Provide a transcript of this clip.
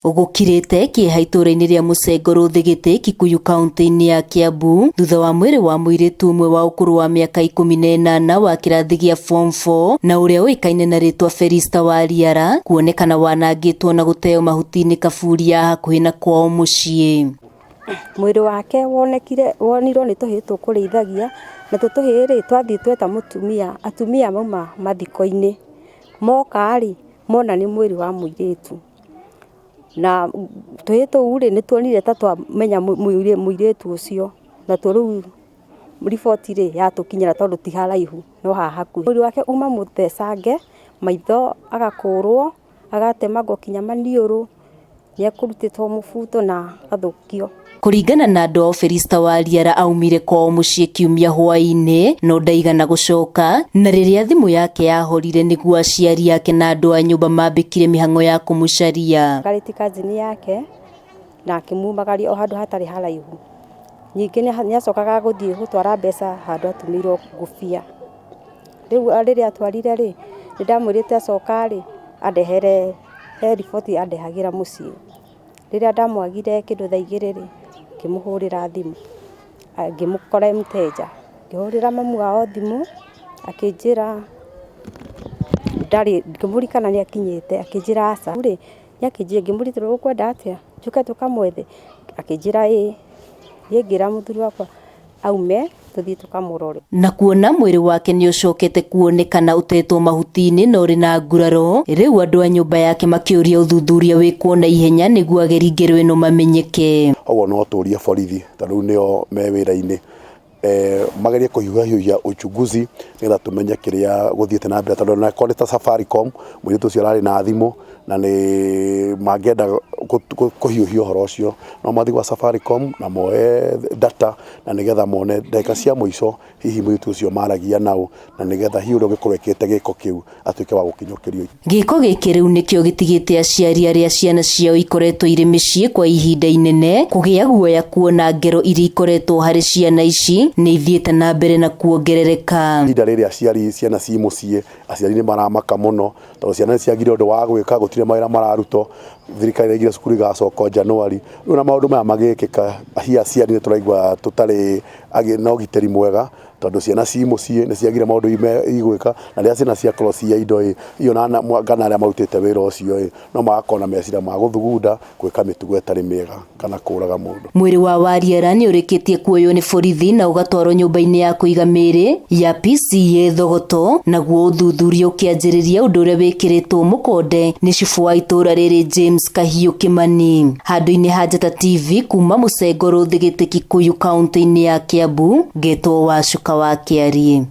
Gũkirĩte kĩeha itũũra-inĩ rĩa Mũcengo Rũthigiti, Kikuyu kaunti-inĩ ya Kiambu thutha wa mwĩrĩ wa mũirĩtu ũmwe wa ũkũrũ wa mĩaka 18 wa kĩrathi gĩa form 4 na ũrĩa ũĩkaine na rĩtwa Felista Wariara kuonekana wanangĩtwo na gũteo mahuti-inĩ kaburi ya hakuhĩ na kwao mũciĩ. Mwĩrĩ wake wonekire wonirwo nĩ tũhĩĩ tũkũrĩithagia, natuo tũhĩĩ rĩ, twathiĩ tweta mũtumia, atumia mauma mathiko-inĩ, moka rĩ, mona nĩ mwĩrĩ wa mũirĩtu. Na tũhĩĩ tũu rĩ, nĩ tuonire ta twamenya mũirĩtu ũcio, natuo rĩu riboti rĩ, yatũkinyĩra tondũ ti haraihu no haha hakuhĩ. Mwĩrĩ wake uma mũthecange, maitho agakũrwo, agatemangwo nginya maniũrũ, nĩ ekũrutĩtwo mũbuto na agathũkio. Kũringana na andũ ao, Felista Wariara aumire kwao mũciĩ kiumia hwaĩ-inĩ no ndaigana gũcoka, na rĩrĩa thimũ yake yahorire nĩguo aciari ake na andũ a nyũmba mambĩkire mĩhang'o ya kũmũcaria. Ngarĩti kazini yake na akĩmumagaria o handũ hatarĩ haraihu. Ningĩ nĩ acokaga gũthiĩ gũtwara mbeca handũ atumĩirwo ngũbia. Rĩu rĩrĩa atwarire rĩ, nĩ ndamwĩrĩte acoka rĩ, andehere he riboti andehagĩra mũciĩ. Rĩrĩa ndamwagire kĩndũ thaa 2 rĩ, ngĩmũhũrĩra thimũ, ngĩmũkora e mũteja. Ngĩhũrĩra mamu wao thimũ, akĩnjĩra ndarĩ, ngĩmũria kana nĩ akinyĩte, akĩnjĩra aca. Rĩ, nĩ akĩnjĩra, ngĩmũria atĩrĩ, ũkwenda atĩa, njũke tũkamwethe? Akĩnjĩra ĩĩ. Niĩ ngĩra mũthuri wakwa aume tũthiĩ tũkamũrore. Na kuona mwĩrĩ wake nĩ ũcokete kuonekana ũtetwo mahuti-inĩ na ũrĩ na nguraro, rĩu andũ a nyũmba yake makĩũria ũthuthuria wĩkwo na ihenya nĩguo ageri ngero ĩno mamenyeke. Ũguo no tũrie borithi tondũ rĩu nĩo me wĩra-inĩ, magerie kũhiũhahiũhia uchunguzi nĩgetha tũmenye kĩrĩa gũthiĩte na mbere, tondũ onakorwo nĩ ta Safaricom, mũirĩtu ũcio ararĩ na thimũ na nĩ mangĩenda kũhiũhia ũhoro ũcio, no mathiĩ gwa Safaricom na moe data na nĩgetha mone ndagĩka cia mũico hihi mũirĩtu ũcio maragia naũ, na nĩgetha hihi ũrĩa ũngĩkorwo ekĩte gĩko kĩu atuĩke wa gũkinyũkĩrio. Gĩko gĩkĩ rĩu nĩkĩo gĩtigĩte aciari arĩa ciana ciao ikoretwo irĩ mĩciĩ kwa ihinda inene kũgĩa guoya kuona ngero iria ikoretwo harĩ ciana ici nĩ ithiĩte na mbere na kuongerereka. Ihinda rĩrĩ aciari ciana ci mũciĩ, aciari nĩ maramaka mũno tondũ ciana nĩ ciagire ũndũ wa gwĩka, gũtirĩ mawĩra mararutwo, thirikari ĩraigire cukuru igacoka January. Rĩu na maũndũ maya magĩkĩka, hihi aciari nĩ tũraigua tũtarĩ na ũgitĩri mwega, tondũ ciana ci mũciĩ nĩ ciagire maũndũ igwĩka, na rĩrĩa ciana ciakorwo ci idle ĩ, hihi ona kana arĩa marutĩte wĩra ũcio ĩ, no magakorwo na meciria ma gũthugunda gwĩka mĩtugo ĩtarĩ mĩega kana kũraga mũndũ. Mwĩrĩ wa Wariara nĩ ũrĩkĩtie kuoywo nĩ borithi na ũgatwarwo nyũmba-inĩ ya kũiga mĩĩrĩ ya PCA Thogoto, naguo ũthuthuria ũkĩanjĩrĩria ũndũ ũrĩa wĩkĩrĩtwo mũkonde nĩ cibũ wa itũũra rĩrĩ James Kahiũ Kimani. Handũ-inĩ ha Njata TV kuma Mũcengo Rũthigiti, Kikuyu kaunti-inĩ ya Kiambu, ngetwo Wacuka wa Kĩariĩ.